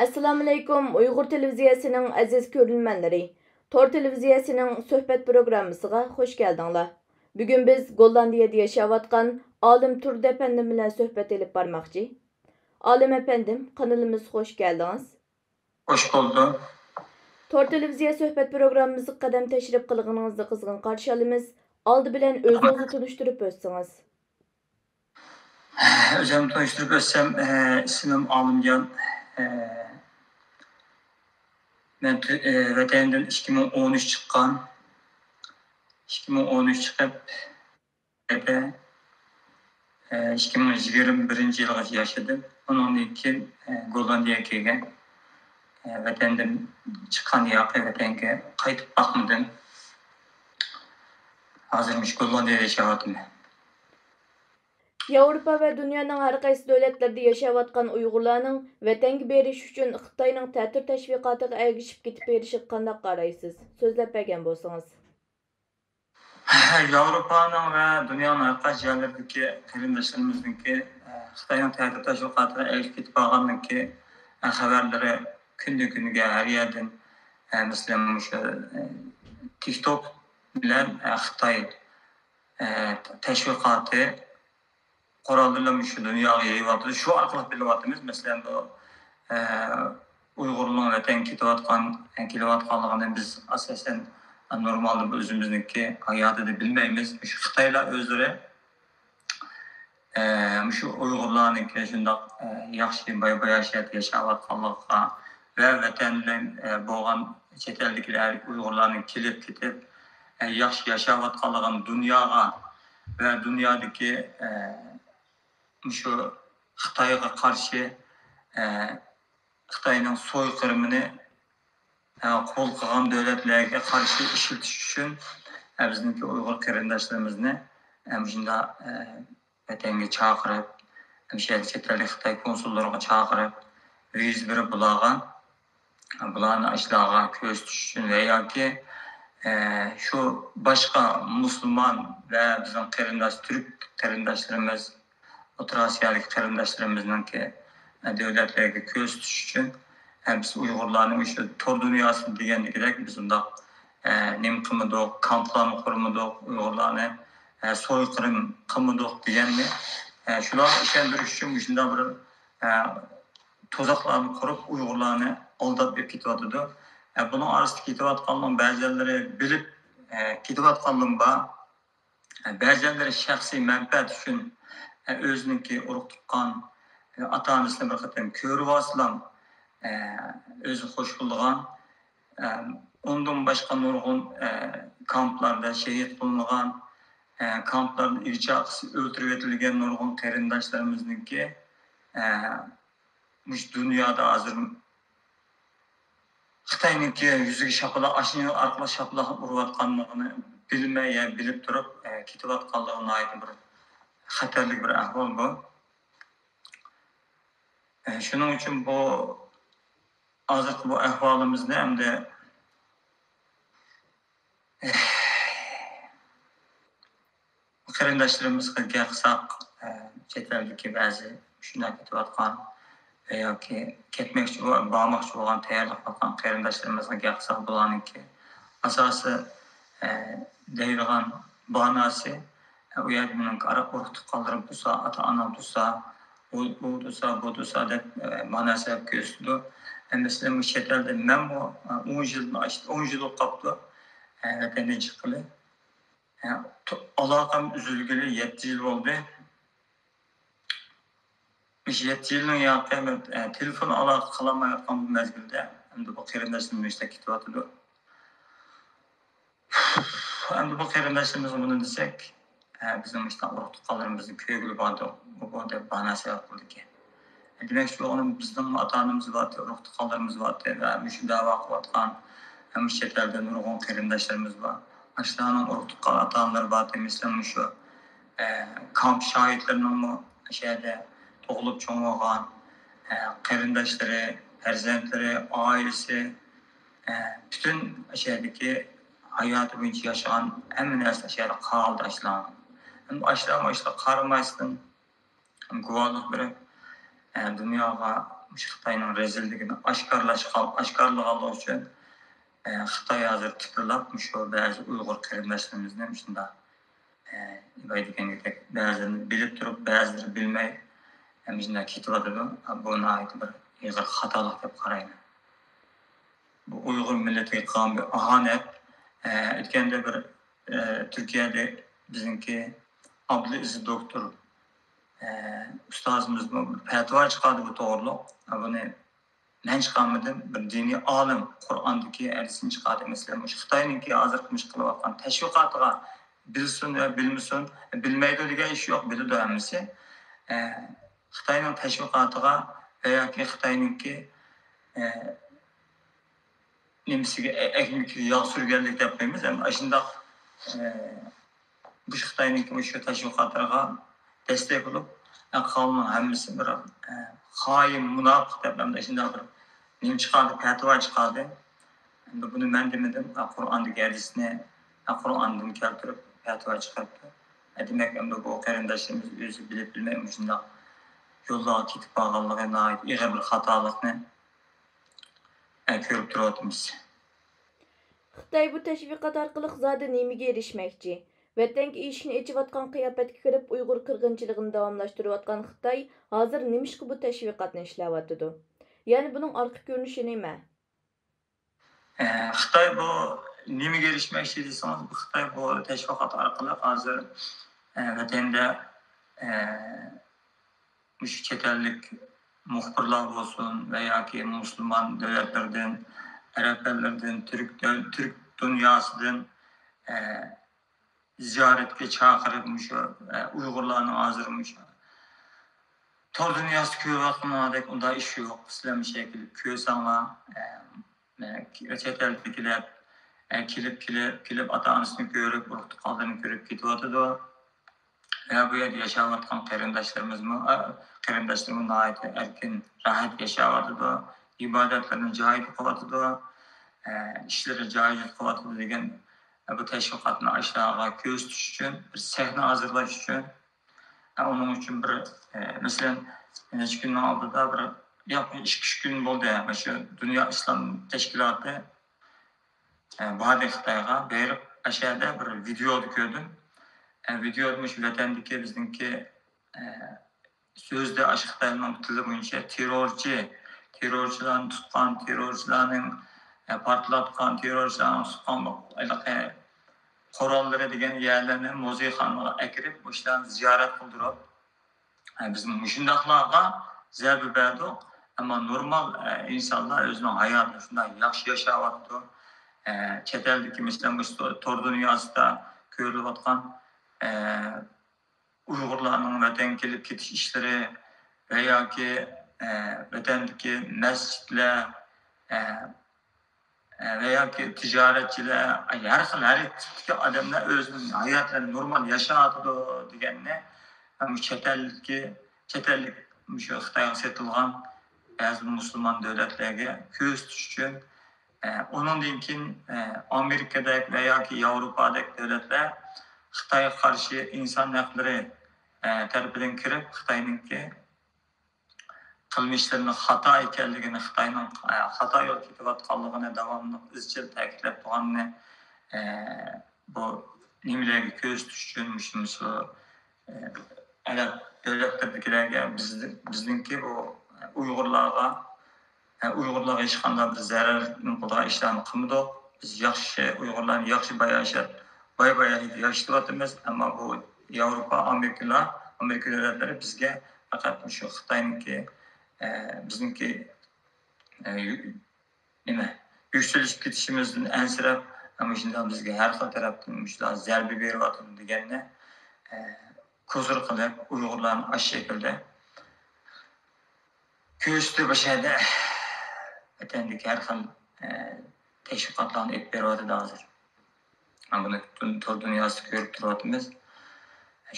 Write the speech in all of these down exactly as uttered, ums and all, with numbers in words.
ئەسسالامۇئەلەيكۇم، ئۇيغۇر تېلېۋىزىيەسىنىڭ ئەزىز كۆرۈرمەنلىرى. تور تېلېۋىزىيەسىنىڭ سۆھبەت پروگراممىسىغا خۇش كەلدىڭلار. بۈگۈن بىز گوللاندىيەدە ياشاۋاتقان ئالىم تۇردى ئەپەندىم بىلەن سۆھبەت ئېلىپ بارماقچى. ئالىم ئەپەندىم، قانىلىمىزغا خۇش كەلدىڭىز. خۇش بولدۇم. تور تېلېۋىزىيە سۆھبەت پروگراممىمىزغا قەدەم تەشرىپ قىلغىنىڭىزنى قىزغىن قارشى ئالىمىز. ئالدى بىلەن ئۆزىڭىزنى تونۇشتۇرۇپ ئۆتسىڭىز. ئۆزۈمنى تونۇشتۇرۇپ ئۆتسەم، ئە، ئىسمىم ئالىمجان. ئە، مەن تۈ-، ئە، ۋەتەندىن ئىككى مىڭ ئون ئۈچ چىققان. ئىككى مىڭ ئون ئۈچ چىقىپ، ئە، ئىككى مىڭ يىگىرمە بىرىنچى يىلغىچە ياشىدىم. ئۇنىڭدىن كېيىن، ئە، گوللاندىيەگە كەلگەن. ئە، ۋەتەندىن چىققان ياقى ۋەتەنگە قايتىپ باقمىدىم. ھازىر مۇشۇ گوللاندىيەدە ياشاۋاتىمەن. ياۋروپا ۋە دۇنيانىڭ ھەر قايسى دۆلەتلىرىدە ياشاۋاتقان ئۇيغۇرلارنىڭ ۋەتەنگە بېرىش ئۈچۈن خىتاينىڭ تەتۈر تەشۋىقاتىغا ئەگىشىپ كېتىپ بېرىشىغا قانداق قارايسىز؟ سۆزلەپ بەرگەن بولسىڭىز. ياۋروپانىڭ ۋە دۇنيانىڭ ھەر قايسى يەرلىرىدىكى قېرىنداشلىرىمىزنىڭكى، خىتاينىڭ تەتۈر تەشۋىقاتىغا ئەگىشىپ كېتىپ بارغاندىكى خەۋەرلىرى كۈندىن كۈنگە ھەر يەردىن، مەسىلەن، مۇشۇ، تىك توك بىلەن، خىتاي، تەشۋىقاتى قوراللىرىنى شۇ دۇنياغا يېيىۋاتىدۇ. شۇ ئارقىلىق بىلىۋاتىمىز. مەسىلەن، بۇ، ئە، ئۇيغۇرنىڭ ۋەتەنگە كېتىۋاتقان، كېلىۋاتقانلىقىنى بىز ئاساسەن نورمالدا بۇ ئۆزىمىزنىڭكى ھاياتىدا بىلمەيمىز. شۇ خىتايلار ئۆزلىرى، ئە، مۇشۇ ئۇيغۇرلارنىڭكى شۇنداق، ئە، ياخشى باي-باياشات ياشاۋاتقانلىقىغا ۋە ۋەتەندە، ئە، بولغان چەت ئەلدىكىلەر ئۇيغۇرلارنىڭ كېلىپ كېتىپ، ئە، ياخشى ياشاۋاتقانلىقىنى دۇنياغا ۋە دۇنيادىكى، ئە، مۇشۇ خىتايغا قارشى، ئە، خىتاينىڭ سويقىرىمىنى، ئە، قوبۇل قىلغان دۆلەتلەرگە قارشى ئىشلىتىش ئۈچۈن، ئە، بىزنىڭكى ئۇيغۇر قېرىنداشلىرىمىزنى، ئە، مۇشۇنداق، ئە، ۋەتەنگە چاقىرىپ، مۇشۇ يەردە چەت ئەلدىكى خىتاي كونسۇللىرىغا چاقىرىپ، ۋىزا بېرىپ بۇلارغا، بۇلارنى ئاشۇلارغا كۆرسىتىش ئۈچۈن ۋە ياكى، ئە، شۇ باشقا مۇسۇلمان ۋە بىزنىڭ قېرىنداش، تۈرك قېرىنداشلىرىمىز، ئوتتۇرا ئاسىيادىكى قېرىنداشلىرىمىزنىڭكى، ئە، دۆلەتلەرگە كۆرسىتىش ئۈچۈن، ئە، بىز ئۇيغۇرلارنى مۇشۇ تور دۇنياسى دېگەندىكىدەك بىز ئۇنداق، ئە، نېمە قىلمىدۇق، كامپلارنى قۇرمىدۇق، ئۇيغۇرلارنى، ئە، سويقىرىم قىلمىدۇق دېگەننى، ئە، شۇلارغا ئىشەندۈرۈش ئۈچۈن مۇشۇنداق بىر، ئە، تۇزاقلارنى قۇرۇپ، ئۇيغۇرلارنى ئالداپ ئېلىپ كېتىۋاتىدۇ. ئە، بۇنىڭ ئارىسىدا كېتىۋاتقانلارنىڭ بەزىلىرى بىلىپ، ئە، كېتىۋاتقانلىرىمۇ بار. ئە، بەزىلىرى شەخسىي مەنپەئەت ئۈچۈن، ئە، ئۆزىنىڭكى ئۇرۇق تۇغقان، ئە، ئاتا-ئانىسىنى بىر قېتىم كۆرۈۋالسىلا، ئە، ئۆزى خوش بولىدىغان، ئە، ئۇندىن باشقا نۇرغۇن، ئە، كامپلاردا شېھىت قىلىنغان، ئە، كامپلاردا ئىگە-چاقىسى ئۆلتۈرۈۋېتىلگەن نۇرغۇن قېرىنداشلىرىمىزنىڭكى، ئە، مۇشۇ دۇنيادا ھازىر خىتاينىڭكى يۈزىگە شاپىلاق، ئاشۇ ئارقىلىق شاپىلاق ئۇرۇۋاتقانلىقىنى بىلمەي يا بىلىپ تۇرۇپ، ئە، كېتىۋاتقانلىقى ناھايىتى بىر خەتەرلىك بىر ئەھۋال بۇ. ئە، شۇنىڭ ئۈچۈن بۇ ھازىرقى بۇ ئەھۋالىمىزنى ئەمدى، ئە، قېرىنداشلىرىمىزغا گەپ قىلساق، ئە، چەت ئەلدىكى بەزى شۇنداق كېتىۋاتقان ۋە ياكى كەتمەكچى بو-، بارماقچى بولغان، تەييارلىق قىلىۋاتقان قېرىنداشلىرىمىزغا گەپ قىلساق، بۇلارنىڭكى ئاساسىي، ئە، دەيدىغان باھاناسى، ئە، ئۇ يەردە مېنىڭ ئۇرۇق تۇغقانلىرىم تۇرسا، ئاتا-ئانام تۇرسا، ئۇ، ئۇ تۇرسا، بۇ تۇرسا دەپ، ئە، باھانە سەۋەب كۆرسىتىدۇ. ئە، مەسىلەن، بۇ چەت ئەلدە مەنمۇ، ئە، ئون يىلدىن ئاشتى، ئون يىل بولۇپ قاپتۇ، ئە، ۋەتەندىن چىققىلى. ئە، تو-، ئالاقەم ئۈزۈلگىلى يەتتە يىل بولدى. مۇشۇ يەتتە يىلنىڭ ياقى مەن، ئە، تېلېفون ئالاقە قىلالمايۋاتقان بۇ مەزگىلدە، ئەمدى بۇ قېرىنداشلىرىم مۇشۇنداق كېتىۋاتىدۇ. ئەمدى بۇ قېرىنداشلىرىمىزغا بۇنى دېسەك، ئە، بىزنىڭ مۇشۇنداق ئۇرۇق تۇغقانلىرىمىزنى كۆرگىلى باردۇق، ئۇ بۇ دەپ باھانە سەۋەب قىلىدىكەن. دېمەكچى بولغىنىم، بىزنىڭ ئاتا-ئانىمىز بارتى، ئۇرۇق-تۇغقانلىرىمىز بارتى ۋە مۇشۇ دەۋا قىلىۋاتقان، مۇشۇ چەت ئەلدە نۇرغۇن قېرىنداشلىرىمىز بار. ئاشۇلارنىڭ ئۇرۇق-تۇغقان ئاتا-ئانىلىرى بارتى، مەسىلەن، مۇشۇ، ئە، كامپ شاھىتلىرىنىڭمۇ ئاشۇ يەردە تۇغۇلۇپ چوڭ بولغان، ئە، قېرىنداشلىرى، پەرزەنتلىرى، ئائىلىسى، ئە، پۈتۈن ئاشۇ يەردىكى ھاياتى بويىچە ياشىغان ھەممە نەرسە ئاشۇ يەردە قالدى ئاشۇلارنىڭ. ئەمدى ئاشۇلارمۇ ئاشۇلارغا قارىماستىن، گۇۋاھلىق بېرىپ، ئە، دۇنياغا مۇشۇ خىتاينىڭ رەزىللىكىنى ئاشكارىلاشقا، ئاشكارىلىغانلىقى ئۈچۈن، ئە، خىتاي ھازىر تىپىرلاپ، مۇشۇ بەزى ئۇيغۇر قېرىنداشلىرىمىزنى مۇشۇنداق، ئە، بايا دېگەندەك بەزىلىرىنى بىلىپ تۇرۇپ، بەزىلىرى بىلمەي، ئە، مۇشۇنداق كېتىۋاتىدۇ. بۇ ناھايىتى بىر ئېغىر خاتالىق دەپ قارايمەن. بۇ ئۇيغۇر مىللىتىگە قىلغان بىر ئاھانەت. ئە، ئۆتكەندە بىر، ئە، تۈركىيەدە بىزنىڭكى ئابدۇلئەزىز دوكتور، ئە، ئۇستازىمىزمۇ بىر پەتىۋا چىقاردى بۇ توغرۇلۇق. ئە، بۇنى مەن چىقارمىدىم، بىر دىنىي ئالىم قۇرئاندىكى ھەدىسنى چىقاردى. مەسىلەن، مۇشۇ خىتاينىڭكى ھازىرقى مۇشۇ قىلىۋاتقان تەشۋىقاتىغا بىلسۇن ۋە بىلمىسۇن، بىلمەيدۇ دېگەن ئىش يوق، بىلىدۇ ھەممىسى. ئە، خىتاينىڭ تەشۋىقاتىغا ۋە ياكى خىتاينىڭكى، ئە، نېمىسىگە، ئە-، ئەگمىكىگە ياغ سۈرگەنلىك دەپ قويىمىز. ھەم ئاشۇنداق، ئە، مۇشۇ خىتاينىڭكى مۇشۇ تەشۋىقاتلىرىغا دەستەك بولۇپ، ئە، قالغاننىڭ ھەممىسى بىر، ئە، خائىن، مۇناپىق دەپ ھەم ئاشۇنداق بىر نېمە چىقاردى، پەتىۋا چىقاردى. ئەمدى بۇنى مەن دېمىدىم، ئە، قۇرئاندىكى ھەدىسنى، ئە، قۇرئاندىن كەلتۈرۈپ پەتىۋا چىقىرىپتۇ. ئە، دېمەك، ئەمدى بۇ قېرىنداشلىرىمىز ئۆزى بىلىپ بىلمەي مۇشۇنداق يوللارغا كېتىپ قالغانلىقى ناھايىتى ئېغىر بىر خاتالىقنى، ئە، كۆرۈپ تۇرۇۋاتىمىز. خىتاي بۇ تەشۋىقات ئارقىلىق زادى نېمىگە ئېرىشمەكچى؟ ۋەتەنگە ئىشىكنى ئېچىۋاتقان قىياپەتكە كىرىپ، ئۇيغۇر قىرغىنچىلىقىنى داۋاملاشتۇرۇۋاتقان خىتاي ھازىر نېمىشقا بۇ تەشۋىقاتنى ئىشلەۋاتىدۇ؟ يەنى بۇنىڭ ئارقا كۆرۈنۈشى نېمە؟ ئە، خىتاي بۇ نېمىگە ئېرىشمەكچى دېسىڭىز، بۇ خىتاي بۇ تەشۋىقات ئارقىلىق ھازىر، ئە، ۋەتەندە، ئە، مۇشۇ چەت ئەللىك مۇخبىرلار بولسۇن ۋە ياكى مۇسۇلمان دۆلەتلىرىدىن، ئەرەب ئەللىرىدىن، تۈرك دۆل-، تۈرك دۇنياسىدىن، ئە، زىيارەتكە چاقىرىپ، مۇشۇ، ئە، ئۇيغۇرلارنىڭ ھازىر مۇشۇ تور دۇنياسىدا كۆرۈۋاتقىنىڭدەك ئۇنداق ئىش يوق. سىلەر مۇشۇ يەرگە كېلىپ كۆرسەڭلار، ئە، ئە، چەت ئەلدىكىلەر، ئە، كېلىپ، كېلىپ، كېلىپ ئاتا-ئانىسىنى كۆرۈپ، ئۇرۇق-تۇغقانلىرىنى كۆرۈپ كېتىۋاتىدۇ. ۋە بۇ يەردە ياشاۋاتقان قېرىنداشلىرىمىزمۇ، ئە، قېرىنداشلىرىمۇ ناھايىتى ئەركىن، راھەت ياشاۋاتىدۇ. ئىبادەتلىرىنى جايىدا قىلىۋاتىدۇ. ئە، ئىشلىرى جايىدا قىلىۋاتىدۇ دېگەن، ئە، بۇ تەشۋىقاتنى ئاشۇلارغا كۆرسىتىش ئۈچۈن، بىر سەھنە ھازىرلاش ئۈچۈن. ئە، ئۇنىڭ ئۈچۈن بىر، ئە، مەسىلەن، نەچچە كۈننىڭ ئالدىدا بىر، ياق، ئىككى، ئۈچ كۈن بولدى، مانا شۇ دۇنيا ئىسلام تەشكىلاتى، ئە، باردى خىتايغا، بېرىپ ئەشەدە بىر ۋىدېودا كۆردۈم. ئە، ۋىدېودا مۇشۇ ۋەتەندىكى بىزنىڭكى، ئە، سۆزدە ئاشۇ خىتاينىڭ تىلى بويىچە تېررورچى، تېررورچىلارنى تۇتقان، تېررورچىلارنىڭ، ئە، پارتلاتقان، تېررورچىلارنى تۇتقان ھېلىقى قوراللىرى دېگەن يەرلەرنى مۇزېيخانىغا ئەكىرىپ، مۇشۇلارنى زىيارەت قىلدۇرۇپ، ئە، بىز مۇشۇنداقلارغا زەربە بەردۇق، ئەمما نورمال، ئە، ئىنسانلار ئۆزىنىڭ ھاياتىنى شۇنداق ياخشى ياشاۋاتىدۇ. ئە، چەت ئەلدىكى، مەسىلەن، مۇشۇ تور دۇنياسىدا كۆرۈلۈۋاتقان، ئە، ئۇيغۇرلارنىڭ ۋەتەنگە كېلىپ كېتىش ئىشلىرى ۋە ياكى، ئە، ۋەتەندىكى مەسچىتلەر، ئە، ئە، ۋە ياكى تىجارەتچىلەر، ھەر خىل، ھەر تىپتىكى ئادەملەر ئۆزىنىڭ ھاياتلىرىنى نورمال ياشاۋاتىدۇ دېگەننى، ئە، مۇشۇ چەت ئەلدىكى، چەت ئەللىك مۇشۇ خىتايغا سېتىلغان بەزى مۇسۇلمان دۆلەتلەرگە كۆرسىتىش ئۈچۈن، ئە، ئۇنىڭدىن كېيىن، ئە، ئامېرىكىدەك ۋە ياكى ياۋروپادەك دۆلەتلەر خىتايغا قارشى ئىنسان ھەقلىرى، ئە، تەرىپىدىن كىرىپ، خىتاينىڭكى قىلمىشلىرىنىڭ خاتا ئىكەنلىكىنى، خىتاينىڭ، ئە، خاتا يولغا كېتىۋاتقانلىقىنى داۋاملىق ئىزچىل تەكىتلەپ تۇرغاننى، ئە، بۇ نېمىلەرگە كۆرسىتىش ئۈچۈن مۇشۇ، مۇشۇ، ئە، ئەرەب دۆلەتلىرىدىكىلەرگە بىز-، بىزنىڭكى بۇ ئۇيغۇرلارغا، ئە، ئۇيغۇرلارغا ھېچقانداق بىر زەرەر قىلىدىغان ئىشلارنى قىلمىدۇق. بىز ياخشى، ئۇيغۇرلارنى ياخشى باياشات-، باي-باياشات ياشىتىۋاتىمىز. ئەمما بۇ ياۋروپا، ئامېرىكىلار، ئامېرىكا دۆلەتلىرى بىزگە پەقەت مۇشۇ خىتاينىڭكى، ئە، بىزنىڭكى، ئە، يۈ-، نېمە، يۈكسىلىشىپ كېتىشىمىزدىن ئەنسىرەپ، مۇشۇنداق بىزگە ھەر خىل تەرەپتىن مۇشۇنداق زەربە بېرىۋاتىدۇ دېگەننى، ئە، كوزۇر قىلىپ، ئۇيغۇرلارنى ئاشۇ شەكىلدە كۆرسىتىپ، ئاشۇ يەردە ۋەتەندىكى ھەر خىل، ئە، تەشۋىقاتلارنى ئېلىپ بېرىۋاتىدۇ ھازىر. بۇنى پۈتۈن تور دۇنياسىدا كۆرۈپ تۇرۇۋاتىمىز.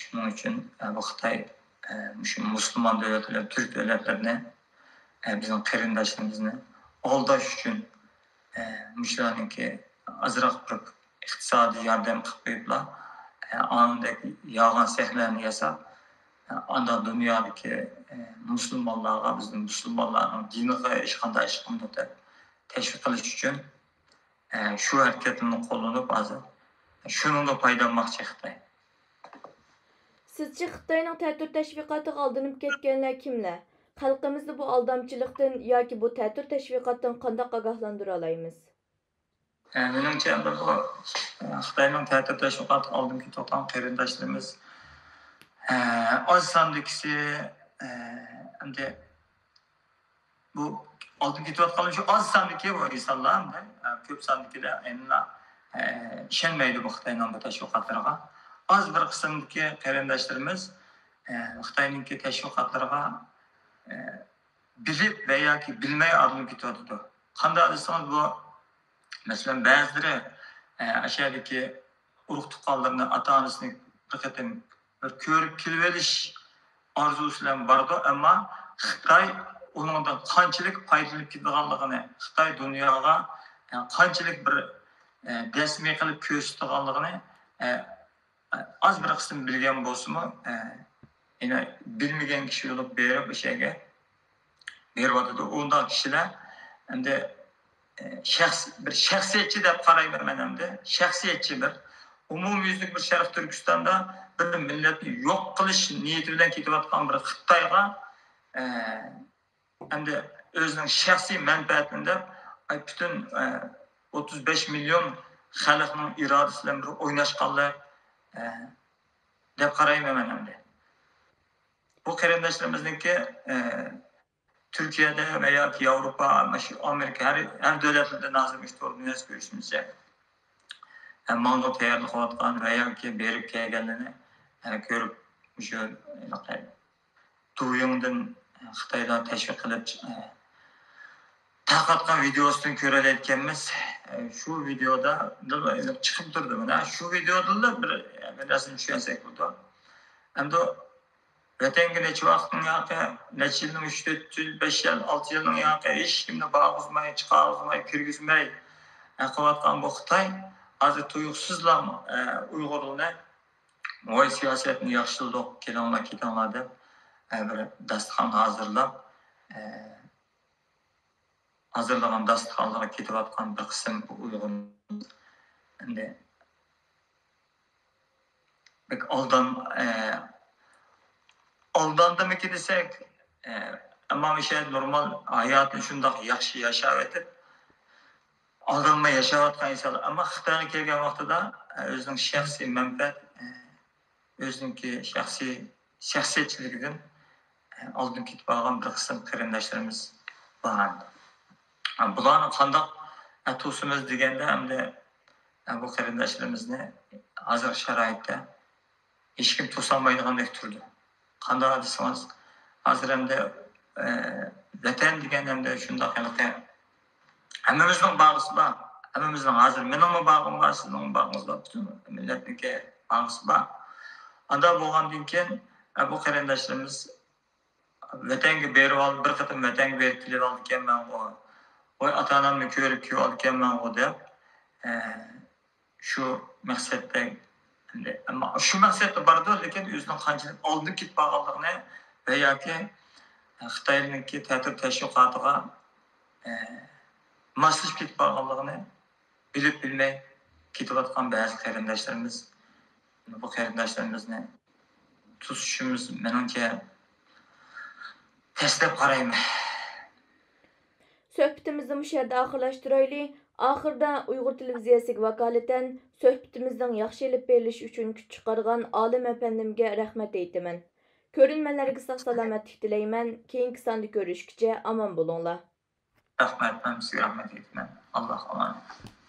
شۇنىڭ ئۈچۈن، ئە، بۇ خىتاي، ئە، مۇشۇ مۇسۇلمان دۆلەت بىلەن تۈرك دۆلەتلىرىنى، ئە، بىزنىڭ قېرىنداشلىرىمىزنى ئالداش ئۈچۈن، ئە، مۇشۇلارنىڭكى ئازراق بىر ئىقتىسادىي ياردەم قىلىپ قويۇپلا، ئە، ئانىڭدەك يالغان سەھنىلەرنى ياساپ، ئاندا دۇنيادىكى، ئە، مۇسۇلمانلارغا، بىزنىڭ مۇسۇلمانلارنىڭ دىنىغا ھېچقانداق ئىش قىلمىدۇق دەپ تەشۋىق قىلىش ئۈچۈن، ئە، شۇ ھەرىكەتنى قوللىنىپ، ھازىر شۇنىڭدىن پايدىلانماقچى خىتاي. سىزچە خىتاينىڭ تەتۈر تەشۋىقاتىغا ئالدىنىپ كەتكەنلەر كىملەر؟ خەلقىمىزنى بۇ ئالدامچىلىقتىن ياكى بۇ تەتۈر تەشۋىقاتتىن قانداق ئاگاھلاندۇرالايمىز؟ ئە، مېنىڭچە، بۇ، ئە، خىتاينىڭ تەتۈر تەشۋىقاتىغا ئالدىنىپ كېتىۋاتقان قېرىنداشلىرىمىز، ئە، ئاز ساندىكىسى، ئە، ئەمدى بۇ ئالدىن كېتىۋاتقانلار شۇ ئاز ساندىكى بۇ ئىنسانلار، ئە، كۆپ ساندىكىلەر ئەمدى، ئە، ئىشەنمەيدۇ بۇ خىتاينىڭ بۇ تەشۋىقاتلىرىغا. ئاز بىر قىسىمدىكى قېرىنداشلىرىمىز، ئە، خىتاينىڭكى تەشۋىقاتلىرىغا، ئە، بىلىپ ۋە ياكى بىلمەي ئالدىنىپ كېتىۋاتىدۇ. قانداق دېسىڭىز، بۇ، مەسىلەن، بەزىلىرى، ئە، ئاشۇ يەردىكى ئۇرۇق تۇغقانلىرىنى، ئاتا-ئانىسىنى بىر قېتىم بىر كۆرۈپ كېلىۋېلىش ئارزۇسى بىلەن بارىدۇ، ئەمما خىتاي ئۇنىڭدىن قانچىلىك پايدىلىنىپ كېتىدىغانلىقىنى، خىتاي دۇنياغا، ئە، قانچىلىك بىر، ئە، دەسمى قىلىپ كۆرسىتىدىغانلىقىنى، ئە، ئاز بىر قىسىم بىلگەن بولسىمۇ، ئە، يەنە بىلمىگەن كىشى بولۇپ بېرىپ ئۆشە يەرگە بېرىۋاتىدۇ. ئۇنداق كىشىلەر ئەمدى، ئە، شەخس-، بىر شەخسىيەتچى دەپ قارايمەن مەن ئەمدى. شەخسىيەتچى بىر ئومۇميۈزلۈك بىر شەرقىي تۈركىستاندا بىر مىللەتنى يوق قىلىش نىيىتى بىلەن كېتىۋاتقان بىر خىتايغا، ئە، ئەمدى ئۆزىنىڭ شەخسىي مەنپەئەتىنى دەپ، ئاي، پۈتۈن، ئە، ئوتتۇز بەش مىليون خەلقنىڭ ئىرادىسى بىلەن بىر ئويناشقانلىق، ئە، دەپ قارايمەن مەن ئەمدى. بۇ قېرىنداشلىرىمىزنىڭكى، ئە، تۈركىيەدە ۋە ياكى ياۋروپا، مۇشۇ ئامېرىكا، ھەر، ھەر دۆلەتلەردىن ھازىر مۇشۇ تور دۇنياسى كۆرۈشىمىزچە، ئە، ماڭا تەييارلىق قىلىۋاتقان ۋە ياكى بېرىپ كەلگەنلىرىنى، ئە، كۆرۈپ، مۇشۇ ھېلىقى دويىڭدىن خىتايلار تەشۋىق قىلىپ، ئە، تارقاتقان ۋىدېئوسىدىن كۆرەلەيدىكەنمىز. ئە، شۇ ۋىدېئودا چىقىپ تۇردى مانا. شۇ ۋىدېئودىلا بىر، بىر نەرسىنى چۈشەنسەك بولىدۇ. ئەمدى ۋەتەنگە نەچچە ۋاقىتنىڭ ياقى، نەچچە يىلنىڭ، ئۈچ، تۆت يىل، بەش يىل، ئالتە يىلنىڭ ياقى ھېچكىمنى بارغۇزماي، چىقارغۇزماي، كىرگۈزمەي، ئە، قىلىۋاتقان بۇ خىتاي ھازىر تۇيۇقسىزلا، ئە، ئۇيغۇرلارنى، ۋاي، سىياسەتنى ياخشىلىدۇق، كېلىڭلار، كېتىڭلار دەپ، ئە، بىر داستىخان ھازىرلاپ، ئە، ھازىرلىغان داستىخانلىرىغا كېتىۋاتقان بىر قىسىم ئۇيغۇر ئەمدى بەك ئالدان-، ئە، ئالداندىمىكىن دېسەك، ئە، ئەمما مۇشۇ نورمال ھاياتىنى شۇنداق ياخشى ياشاۋېتىپ، ئالدانماي ياشاۋاتقان ئىنسانلار. ئەمما خىتايغا كەلگەن ۋاقتىدا، ئە، ئۆزىنىڭ شەخسىي مەنپەئەت، ئە، ئۆزىنىڭكى شەخسىي شەخسىيەتچىلىكىدىن، ئە، ئالدىن كېتىپ قالغان بىر قىسىم قېرىنداشلىرىمىز بار. ئە، بۇلارنى قانداق، ئە، توسىمىز دېگەندە، ئەمدى، ئە، بۇ قېرىنداشلىرىمىزنى ھازىرقى شارائىتتا ھېچكىم توسالمايدىغاندەك تۇرىدۇ. قانداق دېسىڭىز، ھازىر ئەمدى، ئە، ۋەتەن دېگەن ئەمدى شۇنداق ھېلىقى ھەممىمىزنىڭ باغىسى بار. ھەممىمىزنىڭ، ھازىر مېنىڭمۇ باغىم بار، سىزنىڭمۇ باغىڭىز بار، پۈتۈن مىللەتنىڭكى باغىسى بار. ئانداق بولغاندىن كېيىن، ئە، بۇ قېرىنداشلىرىمىز ۋەتەنگە بېرىۋال-، بىر قېتىم ۋەتەنگە بېرىپ كېلىۋالىدىكەنمەنغۇ، ۋاي، ئاتا-ئانامنى كۆرۈپ كېلىۋالىدىكەنمەنغۇ دەپ، ئە، شۇ مەقسەتتە، ئەمما شۇ مەقسەتتە بارىدۇ، لېكىن ئۆزىنىڭ قانچىلىك ئالدىن كېتىپ بارغانلىقىنى ۋە ياكى خىتاينىڭكى تەتۈر تەشۋىقاتىغا، ئە، ماسلىشىپ كېتىپ بارغانلىقىنى بىلىپ بىلمەي كېتىۋاتقان بەزى قېرىنداشلىرىمىز، بۇ قېرىنداشلىرىمىزنى توسۇشىمىز مېنىڭچە تەس دەپ قارايمەن. سۆھبىتىمىزنى مۇشۇ يەردە ئاخىرلاشتۇرايلى. ئاخىرىدا ئۇيغۇر تېلېۋىزىيەسىگە ۋاكالىتەن سۆھبىتىمىزنىڭ ياخشى ئېلىپ بېرىلىشى ئۈچۈن كۈچ چىقارغان ئالىم ئەپەندىمگە رەھمەت ئېيتىمەن. كۆرۈرمەنلەرگە ساق-سالامەتلىك تىلەيمەن. كېيىنكى ساندا كۆرۈشكىچە ئامان بولۇڭلار. رەھمەت، مەن سىزگە رەھمەت ئېيتىمەن. ئاللاھقا ئامانەت.